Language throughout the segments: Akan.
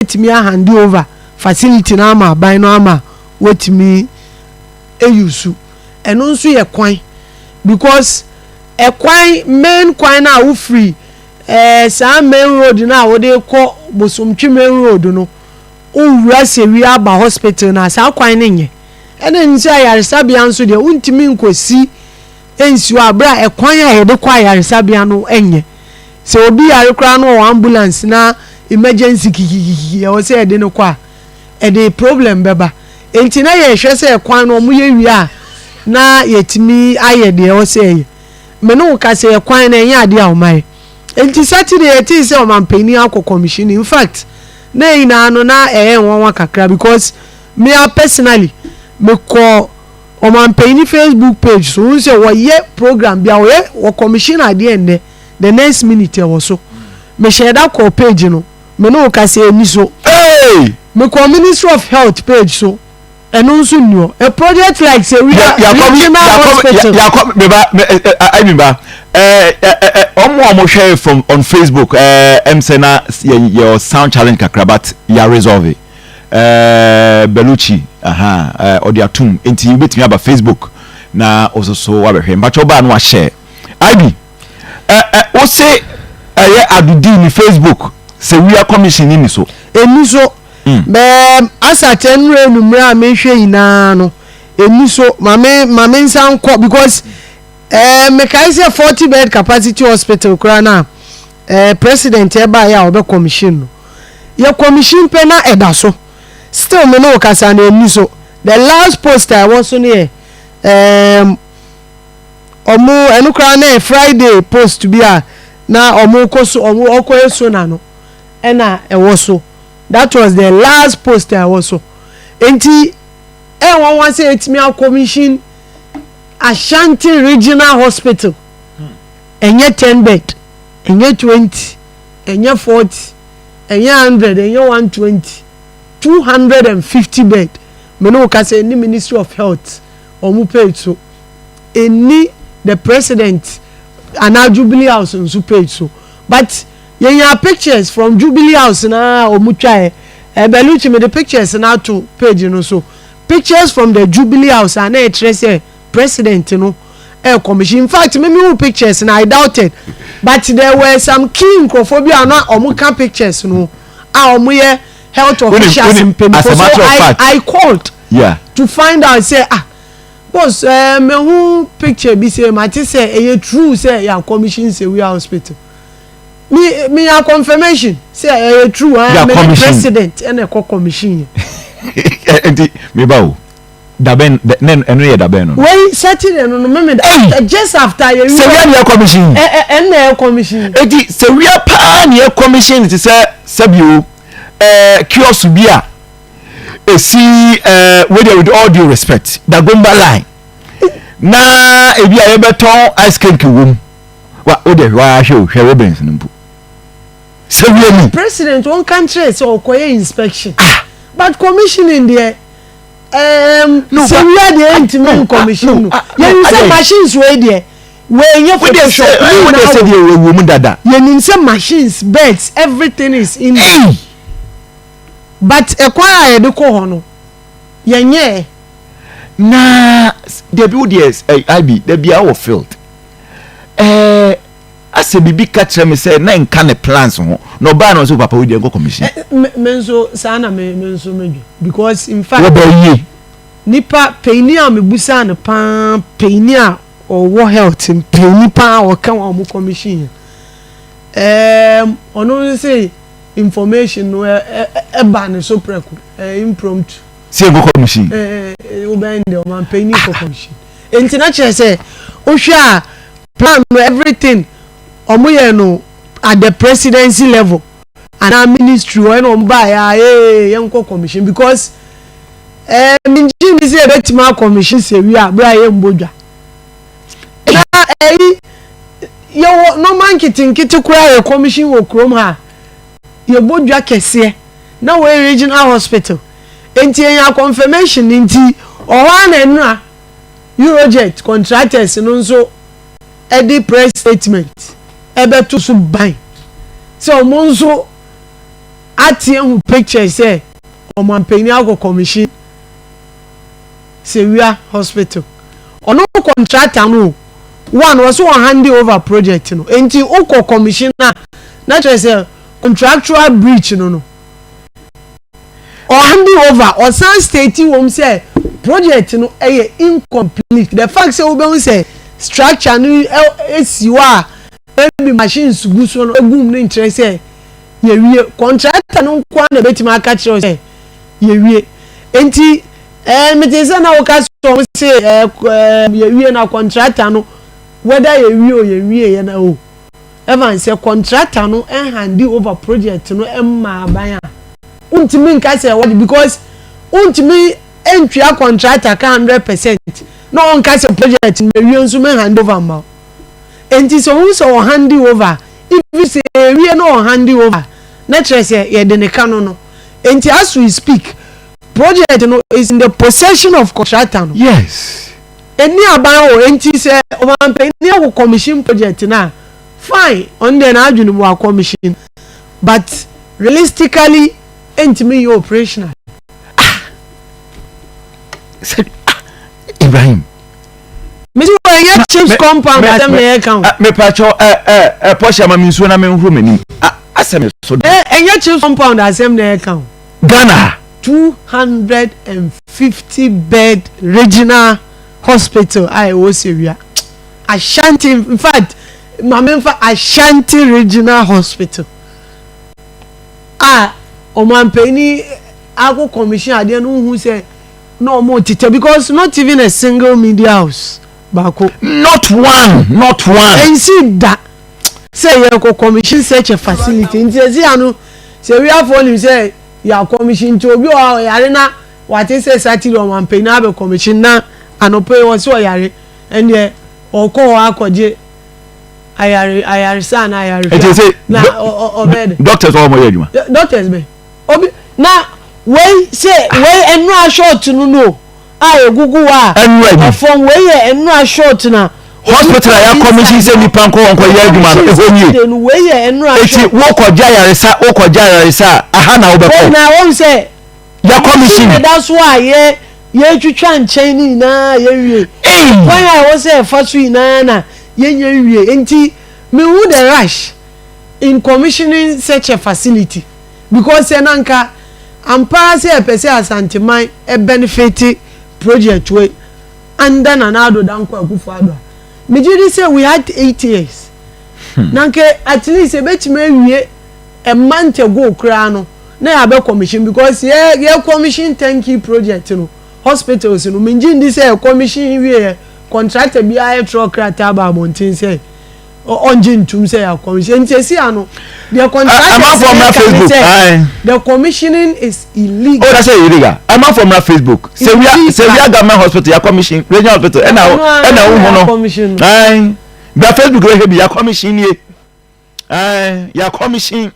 Yɛbɛtumi ahand over facility no ama aban no ama wɔatumi ause. Ɛno nso yɛ kwan, because ɛkwan, main kwan no a wofiri saa main road no a wode kɔ Bosomtwi main road no, wowura Sewia aba hospital no a, saa kwan no nyɛ. Ɛna nso ayaresabea nso deɛ, wontumi nkɔsi nsuo abere a ɛkwan a yɛde kɔ ayaresabea no nyɛ. Sɛ obi yare koraa no, wɔ ambulance na emergency kikikiki ɛwɔ sɛ yɛde no kɔ a, ɛde problem bɛba. Nti na yɛhwɛ sɛ ɛkwan no ɔmo yɛ wie a, na yɛtumi ayɛ deɛ ɛwɔ sɛ ɛyɛ. Mɛ ne wo ka sɛ ɛkwan no ɛnyɛ adeɛ a ɔma yɛ. Nti Saturday yɛte sɛ ɔmanpanyin akɔ commission. In fact, na nyinaa no na ɛyɛ nwanwa kakra, because me a personally mekɔ ɔmanpanyin Facebook page so n sɛ wɔyɛ program bi a wɔyɛ wɔ commission adeɛ nnɛ, the next minute ɛwɔ so. Mehyɛ da kɔ page no, me ne wo ka sɛ ɛni so. Hey! Mekɔ Ministry of Health page so, ɛno nso nni hɔ. A project like Sewia Regional Hospital. Yakɔ meba ayi ba ɔmo a ɔmo hwɛ from on Facebook, sɛ na yɛ yɛ sound challenge kakra, but yɛ resolve it. Beluchi aha ɔde atum, nti wobɛtumi aba Facebook na ɔsoso wabɛhwɛ. Mpakyɛw, baa no wahyɛ ib ɛ ɛ wose ɛyɛ adudi ni Facebook Sewia commission ni so. Ɛni so. Bɛɛ asatɛ nnura enumere a mehwɛ nyinaa no, ɛni so. Maame nsa nkɔ, because mekae sɛ 40 bed capacity hospital koraa na president ɛbaeɛ a ɔbɛ commission no, yɛ commission pɛ na ɛda so. Still, me ne wo kasa na ɛni so. The last post a ɛwɔ so no yɛ ɔmo ɛno koraa na yɛ Friday post bi a na ɔmo kɔ so, ɔmo ɔkɔ eso na no ɛna ɛwɔ so. That was the last post a ɛwɔ so. Nti ɛwɔn wɔn sɛ etimi acommission Ashanti Regional Hospital, ɛnyɛ 10 bed, ɛnyɛ 20, ɛnyɛ 40, ɛnyɛ 100, ɛnyɛ 120, 250 bed. Mene wo kasa, ɛni Ministry of Health ɔmo page so, ɛni the president anaa Jubilee House nso page so. But yɛnya pictures from Jubilee House na ɔmo twa yɛ. Ɛbɛluchi mi de pictures na ato page no so, pictures from the Jubilee House a na ɛkyerɛ sɛ president no commission. In fact, me hu pictures na I doubted, but there were some key nkurɔfoɔ bi a na ɔmo ka pictures no a ɔmo yɛ health officials mpanyinfoɔ, so I called to find out say, "Ah boss, mehu picture bi sɛ mate sɛ ɛyɛ true sɛ yà commission Sewia Hospital?" Me ya confirmation sɛ ɛyɛ true. Me ne president ɛna ɛkɔ commission yɛ. Nti meba o, dabɛn ne ɛno yɛ dabɛn no? Wei Saturday no mímí da, just after yɛ. Sewia ni yɛ commission. ɛ ɛ ɛnna yɛ commission. Eti Sewia paa ni yɛ commission ti sɛ sɛbio kiosk bi a esi wey there, with all due respect, Dagomba line na ebi a yɛbɛtɔn ice cream wɔ mu wa o de hwɛ ahwɛ o, hwɛ ribbons no mpo, Sewia ni. President wɔn kan kyerɛ sɛ ɔkɔyɛ inspection. Ah, but commissioning deɛ, no, Sewia deɛ ntumi commission no. Yɛn sɛ machines wei deɛ, wei nye Photoshop. Wo de sɛ deɛ wɔ mu dada. Yɛnim sɛ machines, beds, everything is in there, but ɛkwan a yɛde kɔ hɔ no, yɛnyɛ. Na debi wo deɛ ib debi a wɔ field asɛ biribi ka kyerɛ me sɛ na nka ne plans ho na ɔbaa na ɔsɛ, "Papa, wo deɛ, nkɔ commission." Me nso saa na me nso me dwe, because in fact wɔbɛ yie. Nipa panyin a mebusa no paa, panyin a ɔwɔ health, panyin paa ɔka wɔn a wɔn commission yɛ, ɔno nso sɛ information no ɛ ɛ ɛba ne so prɛko, impromptu. Si nkɔ commission. Ɛɛ wobɛn deɛ, ɔman panyin kɔ commission. Nti na kyerɛ sɛ wohwɛ a, plan no, everything ɔmo yɛ no at the presidency level anaa ministry hɔ, ɛna ɔmo baa yɛ a yɛn kɔ commission, because mingye mi sɛ yɛbɛtumi akɔmission Sewia abere a yɛn mbɔ dwa na ɛyi yɛwɔ nɔɔma nketenkete koraa yɛ commission wɔ kurom ha, yɛbɔ dwa kɛseɛ na wɔyɛ regional hospital. Nti yɛnya confirmation, nti ɔhɔ a na nnura Eurojet contractors no nso ɛde press statement ɛbɛto so ban sɛ ɔmo nso Ate ehu pictures sɛ ɔmanpanyin akɔ commission Sewia Hospital. Ɔno contractor no o, one ɔse wɔ hande over project no, enti wokɔ commission a na kyerɛ sɛ contractual breach no no. Ɔhande over, ɔsan state wom sɛ project no yɛ incomplete. The fact sɛ wobɛhu sɛ structure no si hɔ a maybe machines gu so no egu mu no nkyerɛ sɛ yɛwie. Contractor no nko ara na ebetumi aka kyerɛ wo sɛ yɛwie. Enti ɛɛ mete sɛ na woka sɛ wɔn se ɛɛ yɛwie na contractor no whether yɛwie o yɛnwie yɛ na o. Evans sɛ contractor no hande over project no mma aban a wontumi nka sɛ wɔde because wontumi ntua contractor ka 100% na ɔnka sɛ project no mawie nso me hand over mma wo. Enti sɛ ohu sɛ ɔhande over, even sɛ ewie na ɔhande over na kyerɛ sɛ yɛde ne ka no no. Enti as we speak, project no is in the possession of contractor no. Ɛnni aban o, enti sɛ ɔmanpanin akɔ commission project no a, fine, ɔno deɛ n'adwene mu wa commission, but realistically ɛntumi nyɛ operational. Ah! Sɛ ah! Ibrahim. Mesi wɔ ɛnyɛ chips compound asɛm na yɛka o. Mepakyɛw ɛ ɛ ɛ pɔhyɛ ama me nsuo na menhoro m'anim. Asɛm so da. Ɛnyɛ chips compound asɛm na yɛka o. Ghana ha. 250 bed regional hospital a ɛwɔ Sewia, Ashanti, in fact, ma memfa Ashanti Regional Hospital a ɔmanpanin akɔ commission adeɛ no wohu sɛ na wɔn tetɛ because not even a single media house baako. Not one, not one. Ɛnsi da sɛ yɛkɔ commission such a facility nti ɛsi ano sɛ wiafoɔ nim sɛ yɛ commission nti obi wɔ hɔ a ɔyare na wate sɛ Saturday ɔmanpanin abɛ commission na anɔpa yi ɔse ɔyare ɛndeɛ ɔkɔ hɔ akɔgye ayare ayaresa anaa ayarehwɛ a na ɔbɛyɛ dɛ. Doctors wɔ hɔ wɔyɛ adwuma. Doctors bɛ obi na wei sɛ wei ɛnura short no no a egugu hɔ a ɛfɔm wei yɛ ɛnura short na. Hospital a yɛakɔmihyin sɛ nnipa nkɔ hɔ nkɔyɛ adwuma no, ɛhɔ nie. Eti wokɔgye ayaresa, wokɔgye ayaresa a, aha na wobɛkɔ. Na wɔn sɛ yɛakɔmihyin. Ɛda so a yɛ yɛtwitwa nkyɛn ne nyinaa yɛnwie. Kwan a ɛwɔ sɛ ɛfa so nyinaa na yɛnyɛ nwie. Nti mehu the rush in commissioning such a facility because sɛ na nka ampa ara sɛ yɛpɛ sɛ Asanteman benefit project wei under Nana Addo Dankwa Akufo Addo a, megye di sɛ we had 8 years. Na nka at least ebetumi awie a month ago koraa no na yɛabɛ commission because yɛ yɛ commission turnkey project no, hospitals no, megye ndi sɛ yɛ commission wie yɛ contractor biara yɛtwerɛ krataa ba abɔnten sɛ ɔngye ntum sɛ yɛ commission. Nti esi ano deɛ contractors ne ka ne sɛ the commissioning is illegal. O, that's illegal. Amanfoɔ mmra Facebook. Sewia, Sewia Government Hospital yɛ commission, regional hospital ɛna ɛna wohu no. Ayi, bra Facebook bɛhwɛ bi, yɛ commission nie. Ayi, yɛ commission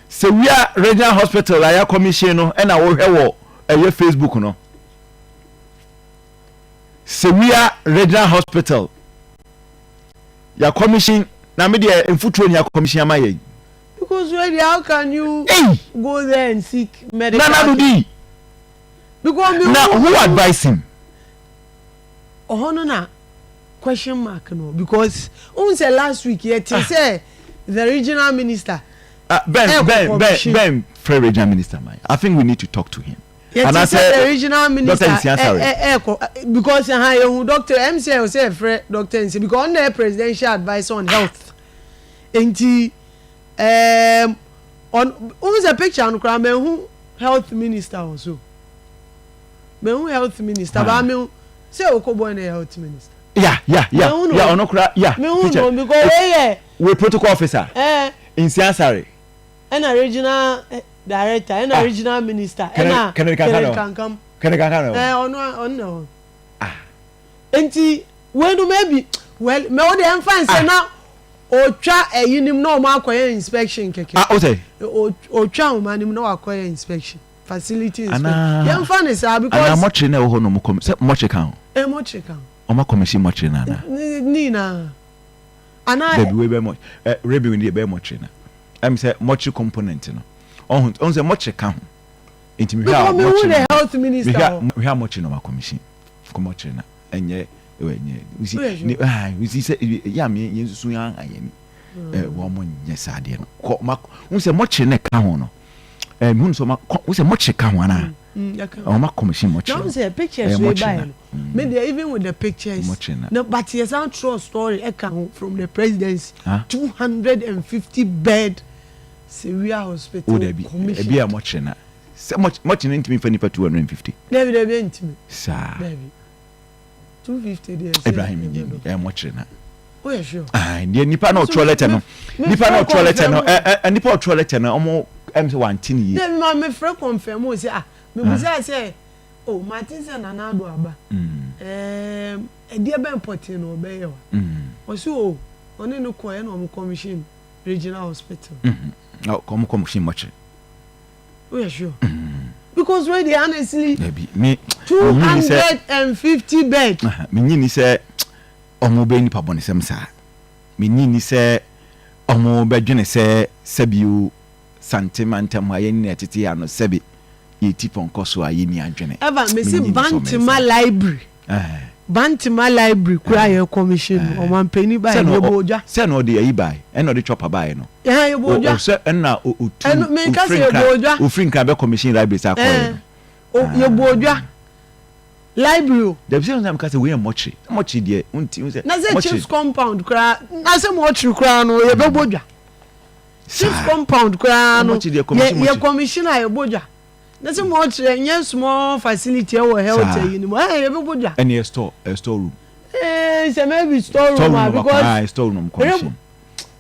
Sewia Regional Hospital a yɛ commission no ɛna wohwɛ wɔ ɛyɛ Facebook no. Sewia Regional Hospital yɛ commission na me deɛ mfuturo ni yɛ commission ama yɛ. Because really, how can you Hey! Go there and seek medical Nana care? Dodi. Because me Na who advise him? Ɔhɔ no na question mark no because n sɛ last week yɛ te sɛ the regional minister Ben ɛkɔ Ben Ben commission. Ben frɛ regional minister man. I think we need to talk to him. Yɛ te sɛ the regional minister Dr. Nsia Sare. Ɛ ɛkɔ because ha yɛhu doctor mc ɔsɛ ɛfrɛ Dr. Nsia because ɔno na yɛ presidential adviser on health, nti ɔn n sɛ picture no koraa mɛhu health minister wɔ so, mɛhu health minister baa mehu sɛ Okoe na yɛ health minister. Ya. Mehu no. Ya, ɔno kora ya. Mehu Picture. no because wei yɛ We protocol officer Nsia Sare. Ɛna regional director ɛna regional minister ɛna Kennedy Kankam. Kennedy Kankam. Kennedy Kankam na ɛɛ ɔno ɔno na hɔ. Nti wei no maybe, well, mɛ o de ɛnfa nsɛ na otwa ɛyi nim na ɔmo akɔyɛ inspection kɛkɛ. Ah, o sɛ Otwa ahoma nim na wakɔyɛ inspection, facility inspection. Anaa yɛnfa ne saa anaa because mɔkyere na ɛwɔ hɔ na ɔmo kɔm sɛ mɔkyere ka ho. Ɛ mɔkyere ka ho. Ɔmo akɔmɛsi mɔkyere na ana? Ne nyinaa anaa. Dabi, wei bɛ mɔ ɛ rebi deɛ bɛyɛ mɔkyere na ɛm sɛ mɔkyere component no. Ɔho ɔho sɛ mɔkyere ka ho. Nti mehwɛ a Because mehu mɔkyere the na health minister mehwɛ a hɔ. mehwɛ a mɔkyere na ɔma commission. Kɔ mɔkyere na ɛnyɛ ɛnyɛ. You see Woyɛ sure? ne ah you see sɛ yɛ a me yɛn susu yɛn aha yɛn ni. Ɛ wɔn mo nyɛ saa adeɛ no. Kɔ ma n sɛ mɔkyere na ɛka ho no. Ɛ mehu sɛ ɔma kɔ n sɛ mɔkyere ka ho anaa. Yɛka. Ɔma commission Na mɔkyere wohu no. sɛ pictures Ɛyɛ wei mɔkyere baeɛ na. no, me deɛ even with the pictures, Mɔkyere na. na but yɛsan twerɛ story ɛka ho from the presidency, Ah. 250 bed Sewia hospital O dabi commission. ebi a mɔkyere na. Sɛ mɔkyere no ntumi nfa nipa 250. Dabi dabi, ɛntumi. Saa. Dabi. 250 deɛ sɛ Ibrahim nye ɛbɛdɔ. ɛyɛ mɔkyere na. Woyɛ sure? Ah, deɛ nipa na Nso ɔtwerɛ letter no nipa na mefrɛ ɔtwerɛ letter no confirm. ɛ ɛ nipa ɔtwerɛ letter no, ɔmo ɛm sɛ wante ne yie. Dabi, ma mefrɛ confirm o sɛ, ah, mebusa sɛ, oh, mate sɛ Nana Addo aba. Ɛdeɛ bɛn pɔtee na ɔbɛyɛ wa? Ɔsi o, ɔne no kɔ ɛna ɔmo commission regional hospital. Na ɔmo commission mɔkyere. Woyɛ sure? Because wey dey, honestly, Dabi, me two menyi ni sɛ 150 bed. Menyi ni sɛ ɔmo bɛ nipa bɔnesɛm saa. Menyi ni sɛ ɔmo bɛdwene sɛ sɛbio Sante mantam ha yɛn nyinaa tete ha no, sɛbi yɛti pɔnkɔ so a yɛni adwene. Eva, mesi Menyi ni sɛ ɔmo yɛ Bantama saa. Library. Bantama Library kura yɛ commission no, ɔmampanin ba yɛ Sɛ na yɛbɔ ogya. Sɛ na ɔde ayi bae, ɛna ɔde chopper bae no. Ɛhɛn, yɛbɔ ogya. Sɛ ɛna otu Ɛno, menka ofiri sɛ Nkran yɛbɔ ogya. Ofiri Nkran bɛ commission library saa kɔɛ Ɛn, no. o yɛbɔ ogya library o. Dabi, sɛ ɔnam ka sɛ wei yɛ mɔkyere, mɔkyere deɛ nti n sɛ Na sɛ mɔkyere chiefs compound koraa, na sɛ mɔkyere koraa no yɛbɛbɔ dwa. Chiefs compound koraa no Mɔkyere deɛ yɛ commission yɛ mɔkyere. Commission a yɛbɔ dwa. Na sɛ mɔkyere nyɛ small facility ɛwɔ health ɛyi ni mu, ɛn, yɛbɛbɔ dwa. Ɛna yɛ store, ɛ store room. Ɛɛ, sɛ maybe store store room a room because ah, store room commission.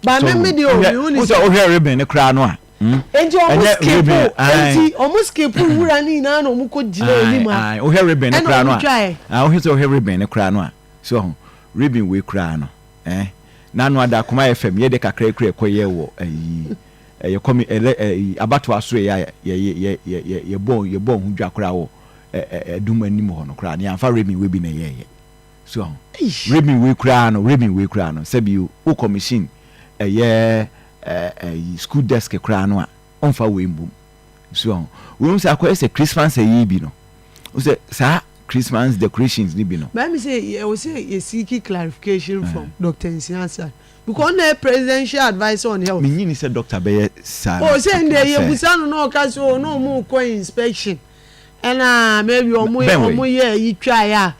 Ba me me deɛ o, mi hu ni sɛ wohwɛ ribbon ne koraa no a Enti ɔmo ɛnyɛ skip ribbon, aye. Enti ɔmo skip nwura ne nyinaa na ɔmo kɔ gyina anim ha. Aye, wohwɛ ribbon ne Ɛna koraa no ɔmo a twae. Ah, wohwɛ sɛ wohwɛ ribbon ne koraa no a, so ɔho ribbon wei koraa no, n'ano ada Akoma FM yɛ de kakra kura ɛkɔ yɛ wɔ ɛyi ɛyɛ kɔmi ɛlɛ ɛyi abatoa so yɛ a yɛ yɛ yɛ yɛ yɛbɔ ho dwa koraa wɔ ɛ ɛ ɛdum anim hɔ no koraa ne yɛnfa ribbon wei bi na ɛyɛ yɛ so ɔho ribbon wei koraa no, ribbon wei koraa no, sɛbi o commission ɛyɛ ɛɛ ɛyi school desk koraa no a, ɔnfa wei mbom. So ɔho wei sɛ akɔyɛ sɛ Christmas ɛyi bi no sɛ saa Christmas decorations ni bi no. Bẹ́ẹ̀ni sɛ ɛwɔ sɛ yɛ seek clarification from Dr. Nsiah because ɔno yɛ presidential adviser on health. Menyi ni sɛ doctor bɛyɛ saa. O sɛ ndɛ yɛ busa no na ɔka sɛ o na ɔmo kɔ inspection ɛna maybe ɔmo Bɛn wei? Ɔmo yɛ ɛyi twa yɛ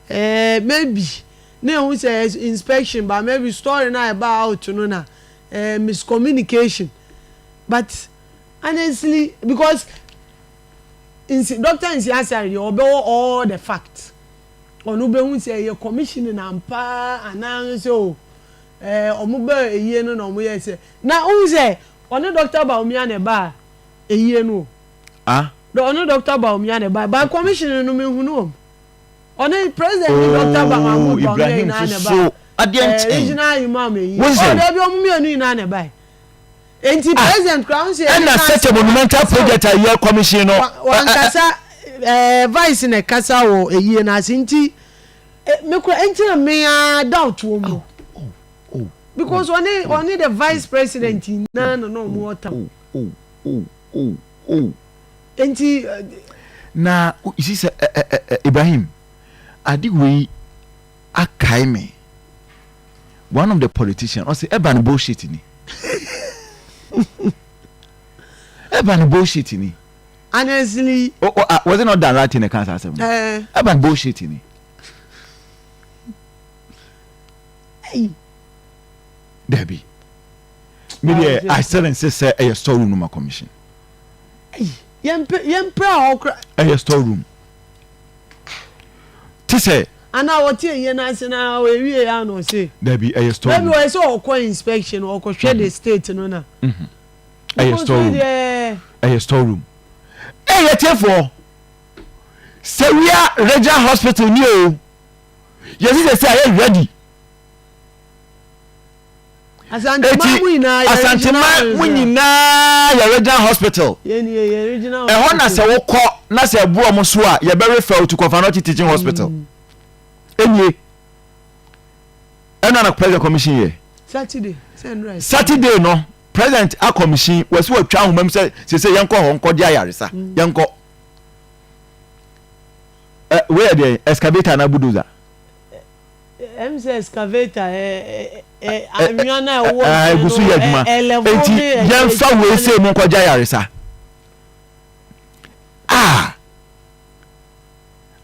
a, maybe na ehu sɛ inspection, but maybe story na ɛba out no na miscommunication. But honestly, because nsi Dr. Nsiah Asare deɛ, ɔbɛwɔ all the facts, ɔno bɛhu sɛ ɛyɛ commission na mpa anaa sɛ o ɔmo bɛ eyie no na ɔmo yɛ sɛ na ohun sɛ ɔne Dr. Bawumia na ɛba eyie no o. Ah. Ɔne Dr. Bawumia na ɛba ba commission no, mi hu no, ɔne president ne Dr. Mahmood Bawumia Ibrahim nyinaa na ɛba. Soso adeɛ nkyɛn. Regional imam eyi. Wo sɛ? Ɔ dɛbi, ɔmo mmienu nyinaa na ɛba yi, nti president kura ɔn sɛ Ɛna such a monumental project a yɛ commission no. Wankasa vice na ɛkasa wɔ eyie n'ase, nti me kura nti na me a doubt wɔ mu because ɔne the vice president nyinaa na ɔmo wɔ tam. Oh. Nti Na you see sɛ ɛ ɛ ɛ Ibrahim, ade wei akae me one of the politicians, ɔsɛ ɛba no bullshit ni, ɛba no bullshit ni. Honestly. Oh, ah, was it not Dan Rati na ɛka saa asɛm no? Ɛba no bullshit ni. Hey. Dabi, me deɛ, I still insist sɛ ɛyɛ store room no ma commission. Yɛn mpere a ɔkora. Ɛyɛ store room ti sɛ. Ana wɔte eyie n'ase na ewie ya na ɔse. Dabi, ɛyɛ store room. Maybe wɔyɛ sɛ ɔkɔ inspection, ɔkɔhwɛ the state no na. Ɛyɛ store room, ɛyɛ store room. Ɛyɛ tiefoɔ, Sewia Regional Hospital ni o, yɛsi sɛ ayɛ ready. Asanteman mu nyinaa yɛ Asanteman mu nyinaa yɛ regional hospital. Ɛhɔ na sɛ wokɔ na sɛ ɛbu ɔmo so a, yɛbɛ refer to Komfo Anokye Teaching Hospital. Enie ɛna na president commission yɛ Saturday. Saturday no. President akɔmihyin wɔsi wɔtwa ahoma mu sɛ sese yɛnkɔ hɔ nkɔgye ayaresa. Yɛnkɔ ɛ wei yɛ deɛ, excavator na bulldozer? Sɛ excavator ɛ ɛ anwea na ɛwɔ ɛɛ egu so yɛ adwuma. Eti yɛnfa wei sɛ mu nkɔgye ayaresa. Ah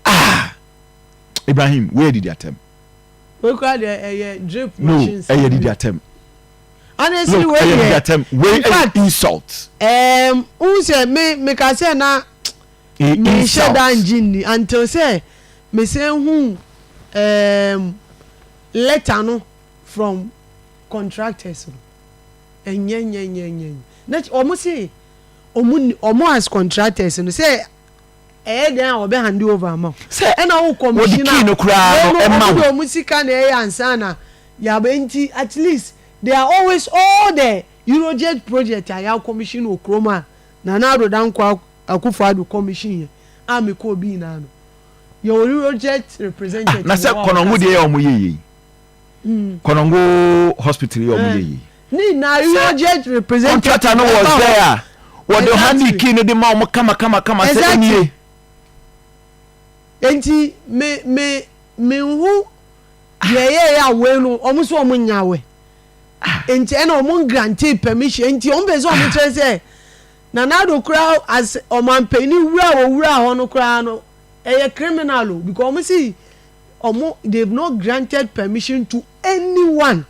ah, Ibrahim, wei yɛ didi atɛm. Wei kura deɛ, ɛyɛ drip no machines. Ɛyɛ didi atɛm. Honestly, look wei ɛyɛ didi deɛ atɛm wei. In fact, ɛyɛ insult. N sɛ me ka sɛ na ɛyɛ me nhyɛ insult. Da ngye nni until sɛ me sɛ hu letter no from contractors no. Ɛnyɛ nyɛ nyɛ nyɛ na ɔmo se ɔmo ni ɔmo as contractors no sɛ ɛyɛ den a ɔbɛ hand over ama wo. Sɛ ɛna wo wɔde commissioner key no koraa no ɛma ɔmo wo. De ɔmo sika na ɛyɛ ansa na yaba, nti at least they are always, all the Euroget project a yà commission wɔ kurom a Nana Addo Dankwa Akufo Addo commission yɛ a mi kɔ obi nyinaa no, yɛ wɔ Euroget representative. Na sɛ wɔ hɔ a Kɔnɔngo ɔkasa. Deɛ yɛ ɔmo yɛ yie, Kɔnɔngo Hospital yɛ ɔmo yɛ yie. Ne na Euroget representative Contractor no was ɛba hɔ. there a wɔde hand key no de ma ɔmo kama kama kama sɛ ɛnie. Nti me hu deɛ ɛyɛ yɛ a wei no, ɔmo nso ɔmo nya awɛ, nti ɛna ɔmo grant permission, nti ɔmo pɛ sɛ ɔmo kyerɛ sɛ Nana Addo koraa as ɔmanpanyin wura a owura hɔ no koraa no, ɛyɛ criminal o, because ɔmo si ɔmo, they have not granted permission to anyone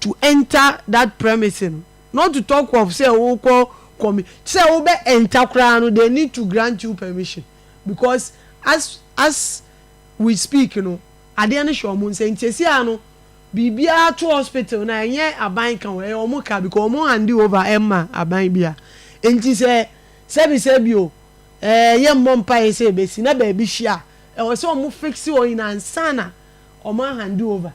to enter that premise no, not to talk of sɛ wokɔ kɔmi sɛ wobɛ enter koraa no, they need to grant you permission, because as we speak no, adeɛ no hyɛ ɔmo nsa. Nti esi ano biribiara to hospital na ɛnyɛ aban ka wɔ, ɛyɛ ɔmo ka, because ɔmo hand over ɛma aban bia. Nti sɛ sɛbi sɛbi o, yɛ mmɔ mpa yɛ sɛ ebesi na baabi hyia, ɛwɔ sɛ ɔmo fix wɔ nyinaa nsa na ɔmo hand over.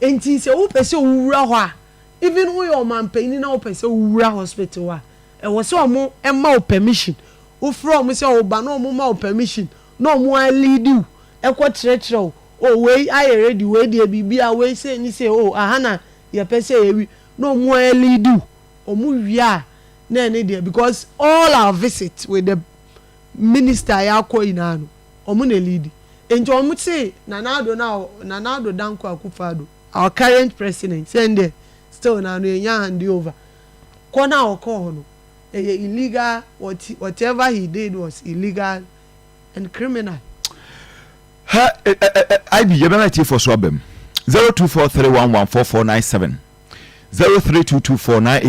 Nti sɛ wopɛ sɛ owura hɔ a, even woyɛ ɔmanpanyin na wopɛ sɛ owura hospital a, ɛwɔ sɛ ɔmo ɛma wo permission. Wofrɛ ɔmo sɛ ɔba na ɔmo ma wo permission na ɔmo alead wo ɛkɔ kyerɛkyerɛ wo o, wei ayɛ ready, wei deɛ biribi a wei sɛ ni sɛ o, aha na yɛpɛ sɛ yɛwi, na ɔmo alead wo. Ɔmo wie a, na ɛne deɛ, because all our visit with the minister yɛ akɔ nyinaa no, ɔmo na lead. Nti ɔmo te Nana Addo na Nana Addo Dankwa Akufo Addo, our current president, sɛn deɛ still na no enya hand over kɔ na ɔkɔ hɔ no, ɛyɛ illegal. Whatever he did was illegal and criminal. Ha ɛ ɛ ɛ ib yɛbɛma tie so abam 0243114497, 032249.